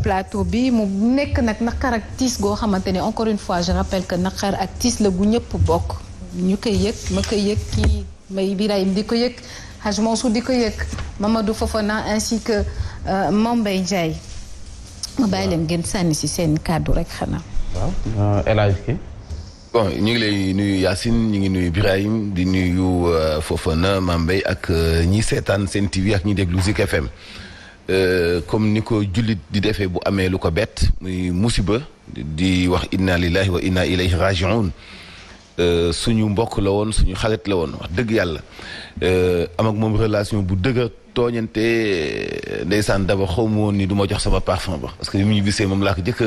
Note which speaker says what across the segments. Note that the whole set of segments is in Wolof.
Speaker 1: plateau bi mu nekk nag naqar ak tiis goo xamante ne encore une fois je rappelle que naqar ak tiis la gu ñëpp bokk ñu koy yëg ma koy yëg kii May Birahim di ko yëg Hadj Mansour di ko yëg Mamadou Fofana ainsi que Mame Mbaye Ndiaye ma bàyyi leen ngeen sànni si seen kàddu rek xanaa.
Speaker 2: waaw El Hadj ki
Speaker 3: bon ñu ngi lay nuyu Yacine ñu ngi nuyu Birahim di nuyu Fofana Mame Mbaye ak ñi seetaan seen TV ak ñi déglu Zik FM comme ni ko jullit di defee bu amee lu ko bett muy musiba di wax inna lillahi wa inna ilayhi raji'un suñu mbokk la woon suñu xarit la woon wax dëgg yàlla am ak moom relation bu dëgër tooñante ndeysaan daba xaw ma woon ni du ma jox sama parfum ba parce que bi mu ñu gisee moom laa ko jëkk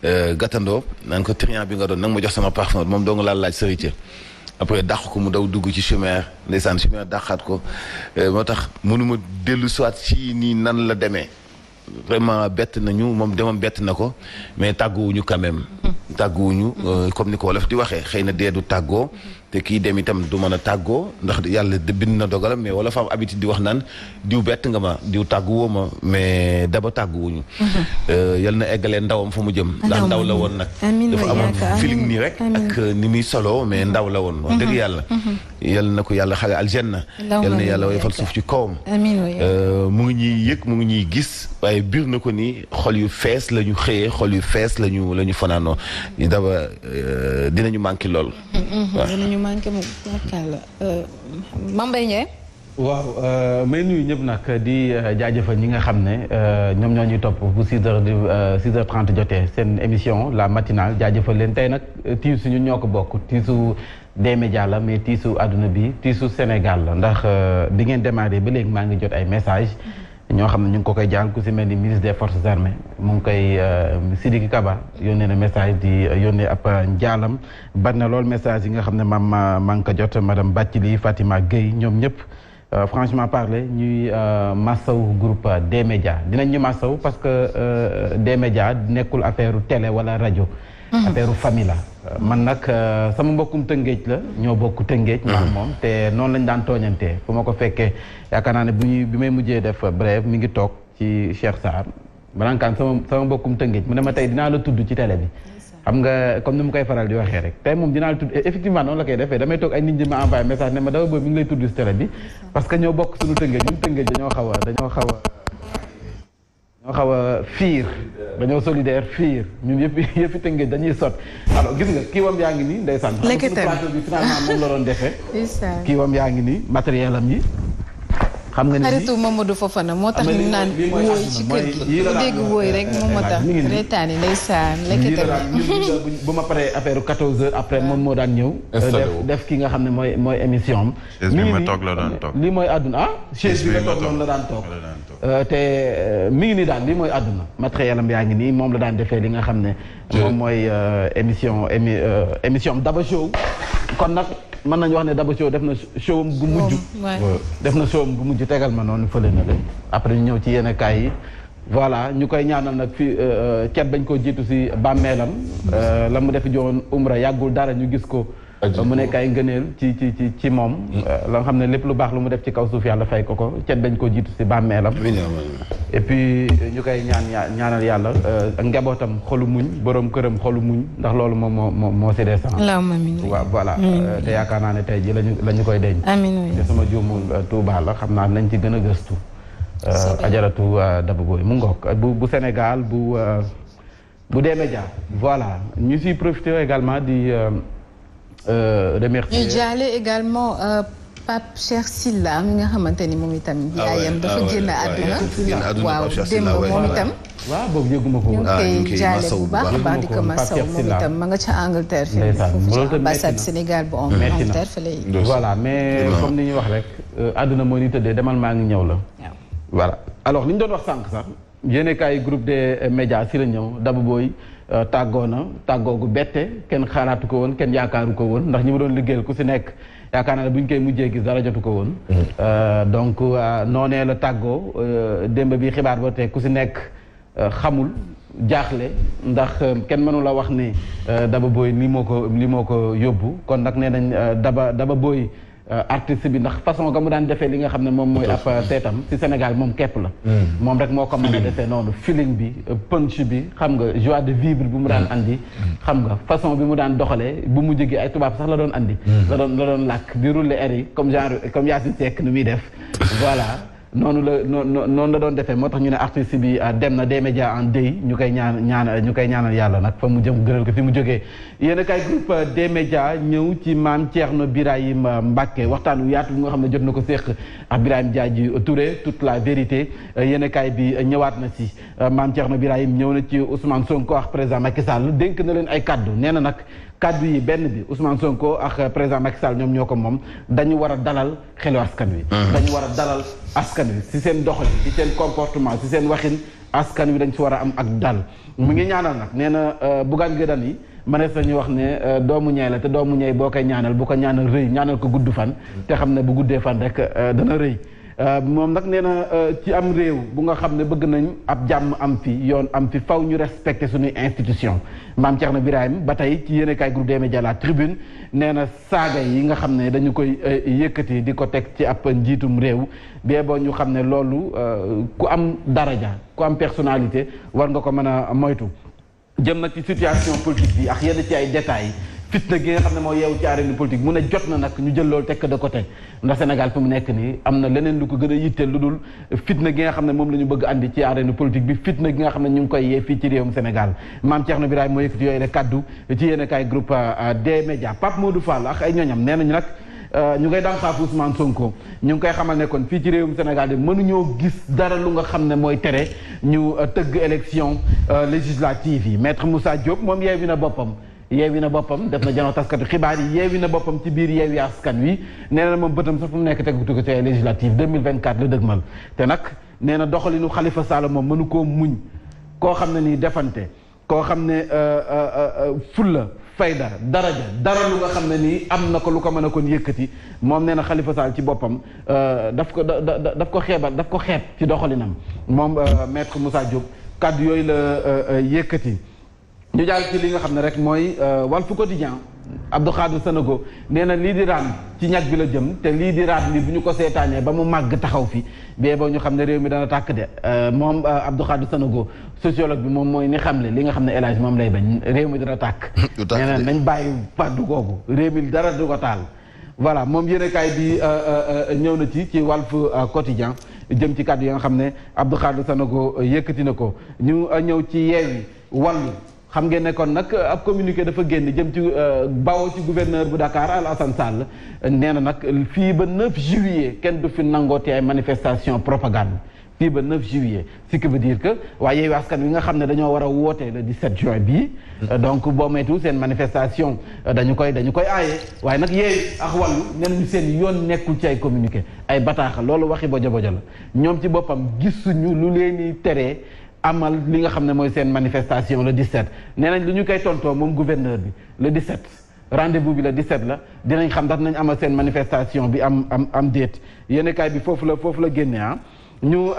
Speaker 3: a gàttandoo naan ko triant bi nga doon nag ma jox sama parfum moom doo nga laal laaj sërite après dàq ko mu daw dugg ci chimère ndeysaan chimère dàqaat ko moo tax mënuma dellu soit ci nii nan la demee vraiment bett nañu moom demam bett na ko mais tàgguwuñu quand même tàgguwuñu comme ni ko wolof di waxee xëy na dee du tàggoo te kii dem itam du mën a tàggoo ndax yàlla bind na dogalam mais wala fa am habitude di wax naan diw bett nga ma diw tàgguwoo ma mais daba tàgguwuñu yal na eggalee ndawam fa mu jëm ndax ndaw la woon nag dafa amoon feeling nii rek ak ni muy solo mais ndaw la woon wax dëgg yàlla yal na ko yàlla xale aljanna yal na yàlla yefal suuf ci kawam mu ngi ñuy yëg mu ngi ñuy gis waaye biir na ko ni xol yu fees la ñu xëyee xol yu fees la ñu fanaanoo daba dinañu manqué lool
Speaker 1: dinañu manqué mu la Mame Mbaye Ndiaye
Speaker 2: waaw may nuyu ñëpp nag di jaajëfal ñi nga xam ne ñoom ñoo ñuy topp bu 6h30 jotee seen émission la matinale jaajëfal leen tey nag tiisu ñun ñoo ko bokk tiisu des médias la mais tiisu àdduna bi tiisu Sénégal la ndax bi ngeen démarré ba léegi maa ngi jot ay message ñoo xam ne ñu ngi ko koy jàll ku si mel ni ministre des forces armées mu ngi koy Sidiki Kaba yónnee na message di yónnee ab njaalam bari na loolu message yi nga xam ne maa ngi ko jot madame Bathily Fatima Gueye ñoom ñëpp franchement parler ñuy massaw groupe des médias dinañ ñu massaw parce que des médias nekkul affaire télé wala rajo affaire famille la man nag sama mbokkum tëngéej la ñoo bokk tëngéej maak moom te noonu lañ daan tooñantee fu ma ko fekkee yaakaar naa ne bi may mujjee def bref mi ngi toog ci Cheikh Sarr banankaan sama mbokkum tëngéej mu ne ma tey dinaa la tudd ci télé bi xam nga comme ni mu koy faral di waxee rek tey moom dinaa la tudd effectivement noonu la koy defee damay toog ay nit ñi ma envoyé message ne ma dafa boobu mi ngi lay tudd ci télé bi parce que ñoo bokk suñu tëngéej ñun tëngéej dañoo xaw a fiir dañoo solidaire fiir ñun yëpp tëngéej dañuy sot alors gis nga kii wam yaa ngi nii ndeysaan plateau bi finalement moom la doon defee kii wam yaa ngi nii matériel am yi xam nga ni
Speaker 1: xaritu Mamadou Fofana moo tax ñu naan wóoy ci kër gi bu dégg wóoy rek moom moo tax reetaani ndeysaan lekkitam
Speaker 2: bu ma paree affaire 14h après moom moo daan ñëw def ki nga xam ne mooy émission am lii mooy àdduna chaise bi la toog noonu la daan toog te mi ngi nii daal lii mooy àdduna matériel am yaa ngi nii moom la daan defee li nga xam ne moom mooy émission Daba Show kon nag mën nañu wax ne Daba Show def na showam gu mujj def na showam gu mujj tegal ma noonu fële na leen après ñu ñëw ci yenn kaay yi voilà ñu koy ñaanal nag fi cet bañ koo jiitu si bàmmeelam la mu def joon umra yàggul dara ñu gis ko mu nekk ay ngëneel ci moom la nga xam ne lépp lu baax lu mu def ci kaw suuf yàlla fay ko cet bañ koo jiitu si bàmmeelam et puis ñu koy ñaanal yàlla ak njabootam xolu muñ borom këram xolu muñ ndax loolu moom moo si des waaw voilà te yaakaar naa ne tey ji la ñu koy denc te sama juumul Touba la xam naa nañ ci gën a gëstu ajaratu Daba Boye mu ngoog bu Sénégal bu des médias voilà ñu siy profité également di remercier
Speaker 1: ñu jaale également Pape Cheikh Sylla mi nga xamante ni moom itam yaayam dafa génn àdduna waaw démb moom itam
Speaker 2: waaw boobu yëguma ko
Speaker 1: ñu ngi koy jaale bu baax a baax di ko masaw moom itam ma nga ca Angleterre fi foofu ca ambassade Sénégal bu Angleterre fa lay
Speaker 2: voilà mais comme ni ñuy wax rek àdduna moo ni tëddee demal maa ngi ñëw la voilà alors li ñu doon wax sànq sax yéene kaay groupe des médias si la ñëw Daba Boye tàggoo na tàggoo gu bette kenn xalaatu ko woon kenn yaakaaru ko woon ndax ñi ma doon liggéeyal ku si nekk yaakaar naa ne bu ñu koy mujjee gis dara jotu ko woon donc noonee la tàggoo démb bi xibaar ba te ku si nekk xamul jaaxle ndax kenn mënu la wax ne Daba Boye lii moo ko yóbbu kon nag nee nañ Daba Boye artiste bi ndax façon nga mu daan defee li nga xam ne moom mooy ab seetam ci Sénégal moom képp la moom rek moo ko mën a defee noonu feeling bi punch bi xam nga joie de vivre bi mu daan andi xam nga façon bi mu daan doxalee bu mu jógee ay tubaab sax la doon andi la doon làkk di rouler air yi comme Yacine Seck nu muy def voilà noonu la doon defee moo tax ñu ne artiste bi dem na des médias en deuil ñu koy ñaanal yàlla nag fa mu jëm gënal ko fi mu jógee yéen a kay groupe des médias ñëw ci maam Thierno Birahim Mbacké waxtaan wu yaatu bi nga xam ne jot na ko séq ak Birahim Diadji Touré toute la vérité yéen a kay bi ñëwaat na ci maam Thierno Birahim ñëw na ci Ousmane Sonko ak président Macky Sall dénk na leen ay kaddu nee na nag kaddu yi benn bi Ousmane Sonko ak président Macky Sall ñoom ñoo ko moom dañu war a dalal xelu askan wi dañu war a dalal askan wi ci seen doxalin ci seen comportement ci seen waxin askan wi dañ ci war a am ak dal mu ngi ñaanal nag nee na Bougane Gueye Dany mënees nañu wax ne doomu ñey la te doomu ñey boo koy ñaanal bu ko ñaanal rëy ñaanal ko gudd fan te xam ne bu guddee fan rek dana rëy moom nag nee na ci am réew bu nga xam ne bëgg nañ ab jàmm am fi yoon am fi faw ñu respecté suñuy institution maam Thierno Birahim ba tey ci yéenekaay groupe des médias La Tribune nee na saaga yi nga xam ne dañu koy yëkkati di ko teg ci ab njiitum réew bee boo ñu xam ne loolu ku am daraja ku am personnalité war nga ko mën a moytu jëm nag ci situation politique bi ak yenn ci ay détails fitna gi nga xam ne moo yeewu ci arène politique mu ne jot na nag ñu jël loolu tekk de côté ndax Sénégal fi mu nekk nii am na leneen lu ko gën a yitteel lu dul fitna gi nga xam ne moom la ñu bëgg andi ci arène politique bi fitna gi nga xam ne ñu ngi koy yee fii ci réewum Sénégal maam Thierno Birahim moo yëkkati yooyu rek kaddu ci yéen kaay groupe des médias Pape Modou Fall ak ay ñoñam nee nañu nag ñu ngay daan xaafu Ousmane Sonko ñu ngi koy xamal ne kon fii ci réewum Sénégal de mënuñoo gis dara lu nga xam ne mooy tere ñu tëgg élection législative yi maître Moussa Diop moom yeewi na boppam def na janoo taskatu xibaar yi yeewi na boppam ci biir yeewi askan wi nee na moom bëtam sax fu mu nekk tegutu ko ci ay législative 2024 la dëgmal te nag nee na doxalinu Khalifa Sall moom mënu koo muñ koo xam ne nii defante koo xam ne fulla fayda daraja dara lu nga xam ne nii am na ko lu ko mën a kon yëkkati moom nee na Khalifa Sall ci boppam daf ko xeeb ci doxalinam moom maître Moussa Diop kàddu yooyu la yëkkati ñu jàll ci li nga xam ne rek mooy Walf Quotidien Abdou Khadre Sanogo nee na lii di raam ci ñag bi la jëm te lii di raam bi bu ñu ko seetaanee ba mu màgg taxaw fi bee boo ñu xam ne réew mi dana tàkk de moom Abdou Khadre Sanogo sociologue bi moom mooy ni xamle li nga xam ne El Hadj moom lay bañ réew mi dana tàkk nee na nañ bàyyi fàddu googu réew mi dara du ko taal voilà moom yéenekaay bi ñëw na ci Walf Quotidien jëm ci kàddu yi nga xam ne Abdou Khadre Sanogo yëkkati na ko ñu ñëw ci Yewwi Wallu xam ngeen ne kon nag ab communiqué dafa génn jëm ci bawoo ci gouverneur bu Dakar Alassane Sall nee na nag fii ba 9 juillet kenn du fi nangooti ay manifestation propagande fii ba 9 juillet ce qui veut dire que waaye Yewwi Askan Wi nga xam ne dañoo war a woote le 17 juin bii donc boo moytu seen manifestation dañu koy aaye waaye nag Yewwi ak Wallu nee nañu seen yoon nekkul ci ay communiqué ay bataaxal loolu waxi bojo la ñoom ci boppam gisuñu lu leen di teree amal li nga xam ne mooy seen manifestation le 17 nee nañ lu ñu koy tontoo moom gouverneur bi le 17 rendez-vous bi le 17 la dinañ xam ndax nañ amal seen manifestation bi am déet yéenekaay bi foofu la génne ñu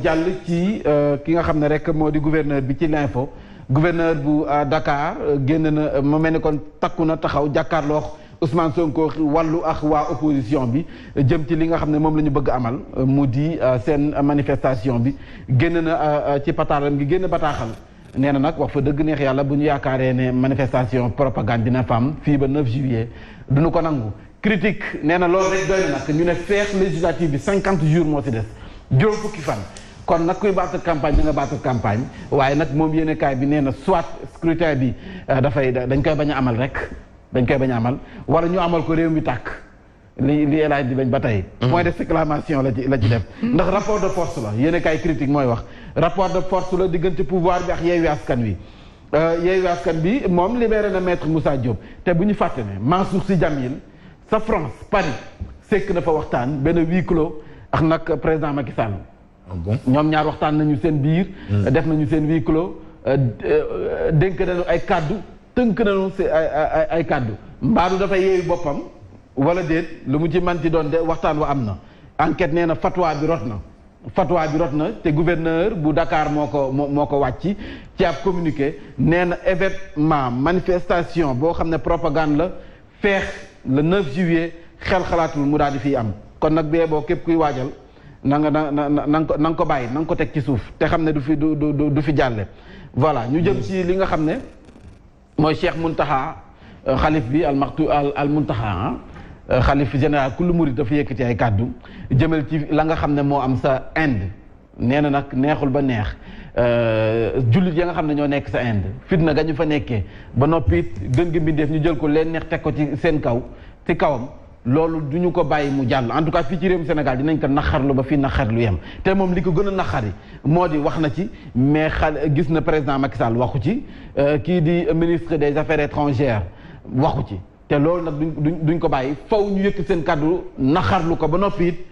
Speaker 2: jàll ci ki nga xam ne rek moo di gouverneur bi ci l'info gouverneur bu Dakar génn na mu mel ni kon takku na taxaw jàkkaarloo Ousmane Sonko wàllu ak waa opposition bi jëm ci li nga xam ne moom la ñu bëgg amal mu di seen manifestation bi génn na ci pataalam gi génn bataaxal nee na nag wax fa dëgg neex yàlla bu ñu yaakaaree ne manifestation propagande dina fa am fii ba 9 juillet duñu ko nangu critique nee na loolu rek doy na nag ñu ne feex législative bi 50 jours moo ci des juróom fukki fan kon nag kuy battre campagne da nga battre campagne waaye nag moom yéenekaay bi nee na soit scrutin bi dañ koy bañ a amal rek dañ koy bañ a amal wala ñu amal ko réew mi tàkk li El Hadj di bañ ba tey. point d'exclamation la ci def. ndax rapport de force la yéen a kaay critique mooy wax rapport de force la diggante pouvoir bi ak Yewwi Askan Wi. Yewwi Askan bi moom libéré na maître Moussa Diop te bu ñu fàtte ne Mansour Sy Djamil sa France Paris sekk na fa waxtaan benn huis clos ak nag président Macky Sall. ñoom ñaar waxtaan nañu seen biir. def nañu seen huis clos dénk nañu ay kaddu. tënk nañu si ay kàddu mbaadu dafay yeewu boppam wala déet lu mu ci manti doon de waxtaan wa am na enquête nee na fatwa bi rot na te gouverneur bu Dakar moo ko wàcc ci ab communiqué nee na événement manifestation boo xam ne propagande la feex le 9 juillet xel xalaatul mu daal di fiy am kon nag bee boo képp kuy waajal na nga ko bàyyi na nga ko teg ci suuf te xam ne du fi jàlle voilà ñu jëm ci li nga xam ne mooy Cheikh Mountakha xalif bi al Mountakha xalif général kullu murid dafa yëkkati ay kàddu jëmal ci la nga xam ne moo am sa Inde nee na nag neexul ba neex jullit ya nga xam ne ñoo nekk sa Inde fitna ga ñu fa nekkee ba noppi it gën gi mbindeef ñu jël ko leen neex teg ko ci seen kaw ci kawam loolu du ñu ko bàyyi mu jàll en tout cas fii ci réewum Sénégal dinañ ko naqarlu ba fii naqarlu yem te moom li ko gën a naqari moo di wax na ci mais gis na président Macky Sall waxu ci kii di ministre des affaires étrangères waxu ci te loolu nag duñ ko bàyyi faw ñu yëkk seen kàddu naqarlu ko ba noppi it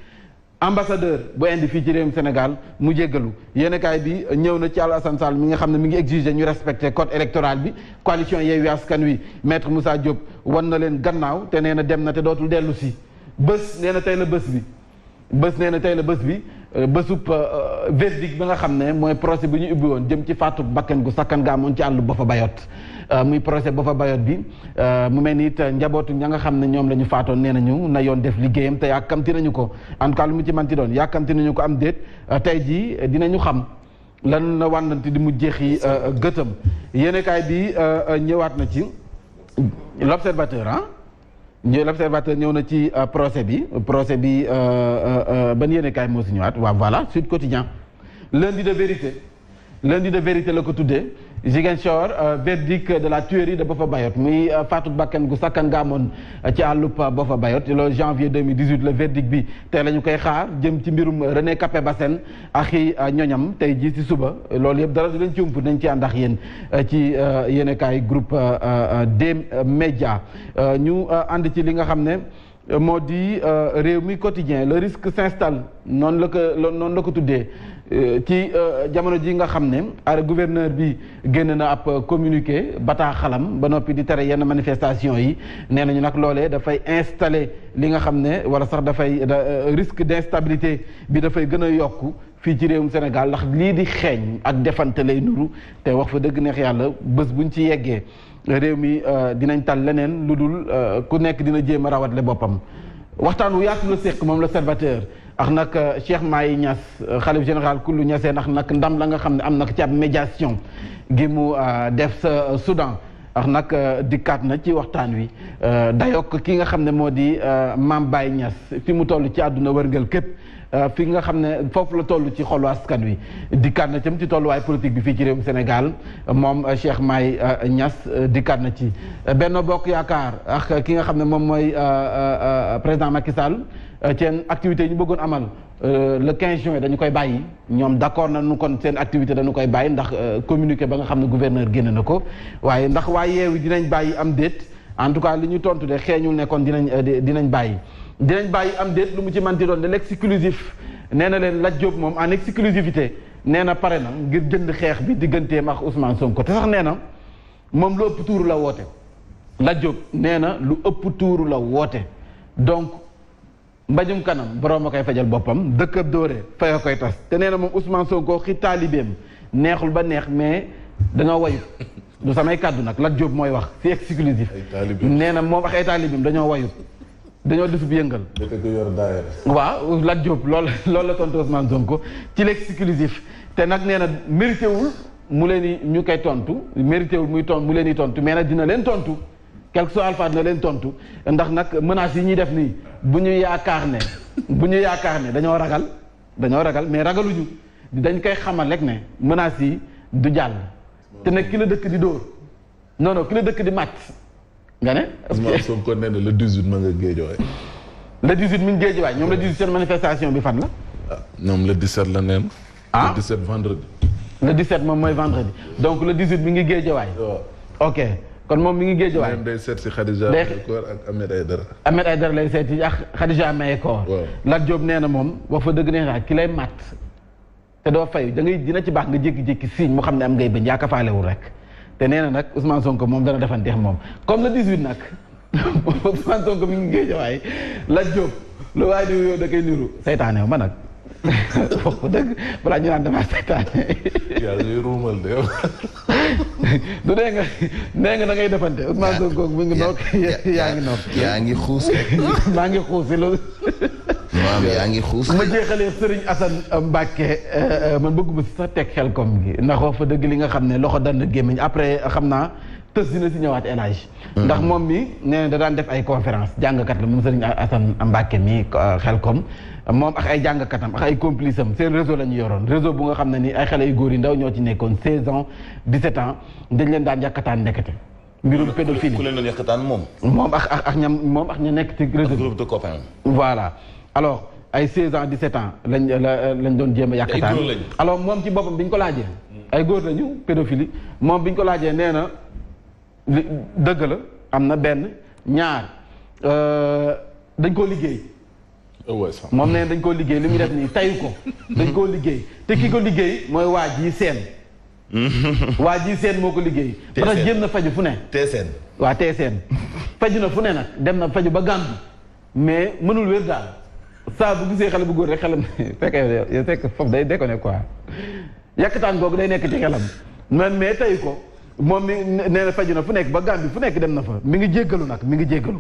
Speaker 2: ambassadeur bu indi fii ci réewum Sénégal mu jéggalu yéenekaay bi ñëw na ci Alassane Sall mi nga xam ne mi ngi exiger ñu respecter code électoral bi coalition Yewwi Askan Wi maître Moussa Diop wan na leen gannaaw te nee na dem na te dootul dellu si bés nee na tey la bés bi bésub verdict bi nga xam ne mooy procès bi ñu ubbi woon jëm ci faatu bakkan gu sakkan gaa amoon ci àll Boffa Bayotte muy procès Boffa Bayotte bi mu mel ni it njabootu ña nga xam ne ñoom la ñu faatoon nee nañu na yoon def liggéeyam te yàkkamti nañu ko en tout cas lu mu ci manti doon yàkkamti nañu ko am déet tey jii dinañu xam lan la wànnante di mu jeexi gëtëm yéenekaay bi ñëwaat na ci l'observateur l'observateur ñëw na ci procès bi ban yéenekaay moo si ñëwaat waaw voilà Sud Quotidien lundi de vérité la ko tuddee Ziguinchor verdict de la tuerie de Boffa Bayotte muy faatu bakkan gu sakkan nga amoon ci àllub Boffa Bayotte le janvier 2018 le verdict bi tey la ñu koy xaar jëm ci mbirum René Capain Bassène ak i ñoñam tey jii si suba loolu yëpp dara du leen ci ump nañ ci ànd ak yéen ci yéenekaay groupe des médias ñu ànd ci li nga xam ne moo di réew mi quotidien le risque s'installe noonu la ko tuddee ci jamono ji nga xam ne gouverneur bi génn na ab communiqué bataaxalam ba noppi di tere yenn manifestation yi nee nañu nag loolee dafay installer li nga xam ne wala sax dafay risque d'instabilité bi dafay gën a yokku fii ci réewum Sénégal ndax lii di xeeñ ak defante lay nuru te wax fa dëgg neex yàlla bés buñ ci yeggee réew mi dinañ tal leneen lu dul ku nekk dina jéem a rawatle boppam waxtaan wu yaatu la séq moom l'Observateur ak nag Cheikh Mahi Niass xalif général kullu Niassène ndax nag ndam la nga xam ne am nag ci ab médiation gi mu def sa Soudan ak nag dikkaat na ci waxtaan wi dayok ki nga xam ne moo di Mame Baye Niass fi mu toll ci àdduna wërngal képp fi nga xam ne foofu la toll ci xolu askan wi dikkaat na tam ci tolluwaay politique bi fii ci réewum Sénégal moom Cheikh Mahi Niass dikkaat na ci Benno Bokk Yaakaar ak ki nga xam ne moom mooy président Macky Sall seen activité yi ñu bëggoon amal le 15 juin dañu koy bàyyi ñoom d'accord nañu kon seen activité dañu koy bàyyi ndax communiqué ba nga xam ne gouverneur génn na ko waaye ndax waa Yewwi dinañ bàyyi am déet en tout cas li ñu tontu de xeeñul ne kon dinañ bàyyi am déet lu mu ci manti doon de l'exclusif nee na leen Lat Diop moom en exclusivité nee na pare na ngir jënd xeex bi digganteem ak Ousmane Sonko te sax nee na moom lu ëpp tuuru la woote Lat Diop nee na lu ëpp tuuru la woote donc mbajum kanam borom a koy fajal boppam dëkkab dóore fayoo koy tas te nee na moom Ousmane Sonko xi taalibeem neexul ba neex mais dañoo wayu du samay kàddu nag Lat Diop mooy wax ci exclusif nee na moom ak ay taalibeem dañoo wayu dañoo desub yëngal waaw Lat Diop loolu la tontu Ousmane Sonko ci l'exclusif te nag nee na mérité wul mu leen di ñu koy tontu mérité wul mu leen di tontu mais nag dina leen tontu quelque soit alpha dina leen tontu ndax nag menaces yi ñuy def nii bu ñu yaakaar ne dañoo ragal mais ragaluñu dañ koy xamal rek ne menaces yi du jàll te nag ki la dëkk di dóor non ki la dëkk di màcc nga ne.
Speaker 4: Ousmane Sonko nee na le 18 ma nga Guédiawaye.
Speaker 2: le 18 mi ngi Guédiawaye ñoom le 18 seen manifestation bi fan la.
Speaker 4: ah ñoom le 17 la neen.
Speaker 2: ah
Speaker 4: le 17 vendredi.
Speaker 2: le 17 moom mooy vendredi donc le 18 mi ngi Guédiawaye.
Speaker 4: waaw
Speaker 2: ok kon moom mi ngi Guédiawaye.
Speaker 4: même day seet si Khadija Mahécor ak Ahmed Aïdara.
Speaker 2: Ahmed Aïdara lay seet si ak Khadija Mahécor.
Speaker 4: waaw
Speaker 2: Lat Diop nee na moom wax fa dëgg neex ki lay mat te doo fay da ngay dina ci baax nga jékki-jékki signe mu xam ne am ngay bañ yaa ka faalewul rek. te nee na nag Ousmane Sonko moom dana defanteex moom comme le 18 nag Ousmane Sonko mi ngi Guédiawaye Lat Diop lu waaye di yow da koy niru saytaane ma nag foofu dëgg balaa ñu naan damaa seetaane.
Speaker 4: yaa ngi ruumal de.
Speaker 2: du dee nga da ngay defante Ousmane Sonko mi ngi noog yaa ngi noog.
Speaker 3: yaa ngi xuus rek.
Speaker 2: maa ngi xuus si loolu.
Speaker 3: maam yaa ngi xuus.
Speaker 2: ma jeexalee Serigne Assane Mbacké man bëgguma si sax teg xel comme gi ndax wax fa dëgg li nga xam ne loxo dand gémmiñ après xam naa tës dina si ñëwaat El Hadj ndax moom mi nee na da daan def ay conférence jàngkat la moom Serigne Assane Mbacké mi xel comme moom ak ay jàngkatam ak ay complice am seen réseau la ñu yoroon réseau bu nga xam ne ni ay xale yu góor yi ndaw ñoo ci nekkoon 16 ans 17 ans dañ leen daan yàkkataan ndekete mbirum pédophilie
Speaker 3: ku leen doon yàkkataan moom.
Speaker 2: moom ak ña nekk ci réseau
Speaker 3: groupe de copains.
Speaker 2: voilà alors ay 16 ans 17 ans lañ doon jéem a yàkkataan alors moom ci boppam bi ñu ko laajee ay góor lañu pédophilie moom bi ñu ko laajee nee na dëgg la am na benn ñaar dañ koo liggéey moom nee dañ koo liggéey li muy def nii tayu ko dañ koo liggéey te ki ko liggéey mooy waa ji seen moo ko liggéey parce que jéem na faju fu ne
Speaker 3: TSN
Speaker 2: waa TSN faju na fu ne nag dem na faju ba Gambie mais mënul wér daal saa bu gisee xale bu góor rek xelam fekk foofu day déconné quoi yàkkataan googu day nekk ci xelam mais tayu ko moom mi nee na faju na fu nekk ba Gambie fu nekk dem na fa mi ngi jéggalu nag mi ngi jéggalu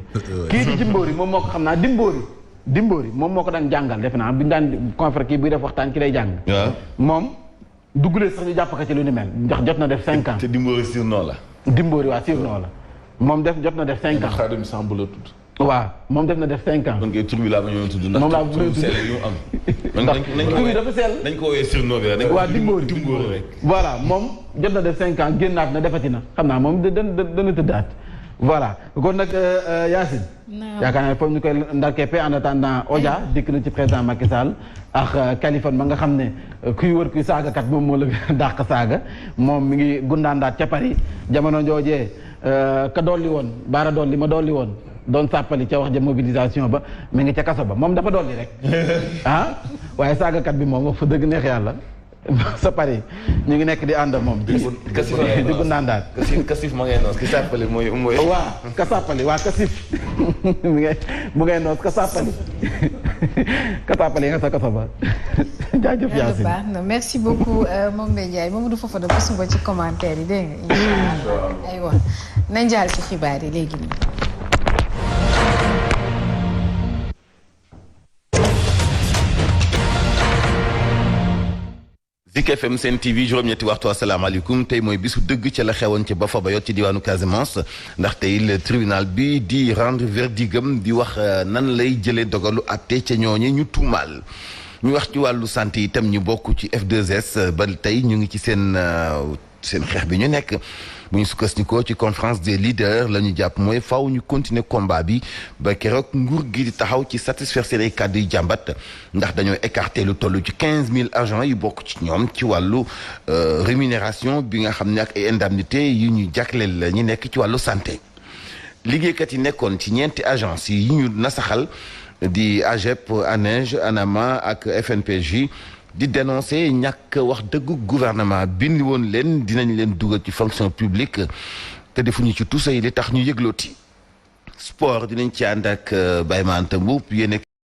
Speaker 2: kii di Jimbori moom moo ko xam naa Dimbori moom moo ko daan jàngal defe naa bi ñu daan confrère kii buy def waxtaan ci lay jàng moom duggulee sax ñu jàpp ko ci lu ni mel ndax jot na def 5 ans
Speaker 3: te Dimbori surnom la
Speaker 2: waa surnom la moom jot na def 5 ans
Speaker 4: Xaadim Samb la tudd
Speaker 2: waaw moom def na def 5 ans.
Speaker 3: donc tur bi laa ba ñëwoon tudd ndax.
Speaker 2: moom laa ba ñëwoon tudd
Speaker 3: ndax
Speaker 2: tur bi dafa sell.
Speaker 3: dañ ko woowee surnom bi rek.
Speaker 2: waa Dimbori
Speaker 3: rek.
Speaker 2: voilà moom jot na def 5 ans génnaat na defati na xam naa moom dana tëddaat. voilà kon nag Yacine. yaakaar naa ne foofu ñu koy ndarkeppe en attendant Odia dikk na ci président Macky Sall ak Kaliphone ma nga xam ne kuy wër kuy saagakat moom moo la dàq saaga moom mi ngi gundaandaat ca Paris jamono joojee ka dolli woon baara dolli ma dolli woon. doon sàppali ca wax ja mobilisation ba mi ngi ca kaso ba moom dafa dolli rek waaye saagakat bi moom wax fa dëgg neex yàlla sa Paris ñu ngi nekk di ànd moom di gundaandaat
Speaker 3: kasif ma ngay noos ki sàppali mooy
Speaker 2: waaw ka sàppali waa kasif mu ngay noos ka sàppali nga sa kaso ba jaajëf Yacine
Speaker 1: baax na merci beaucoup Mame Mbaye Ndiaye Mamadou Fofana ba suba ci commentaire yi dégg nga incha allah aywa nañ jaar ci xibaar yi léegi nii
Speaker 3: Zik FM Sen TV juróom-ñetti waxtu asalaamaaleykum tey mooy bisu dëgg ca la xewoon ca Bafa Bayot ci diwaanu Casamance ndax tey le tribunal bi di rendre verdigam di wax nan lay jëlee dogalu àtte ca ñooñe ñu tuumaal ñu wax ci wàllu santé itam ñu bokk ci F2S ba tey ñu ngi ci seen xeex bi ñu nekk bu ñu sukkandikoo ci conférence des leaders la ñu jàpp mooy faaw ñu continuer combat bi ba keroog nguur gi di taxaw ci satisfaire seen ay kàddu yu jàmbat ndax dañoo écarté lu toll ci 15000 agents yu bokk ci ñoom ci wàllu rémunération bi nga xam ne ak ay indemnité yu ñu jagleel la ñu nekk ci wàllu santé liggéeykat yi nekkoon ci ñeenti agence yi ñu nasaxal di AGEP ANEJ ANAMA ak FNPJ di dénoncer ñàkk wax dëggu gouvernement bind woon leen dinañ leen dugal ci fonction publique te defuñu ci tout ça yi li tax ñu yëglooti sport dinañ ci ànd ak Baye Manta Mboup yéen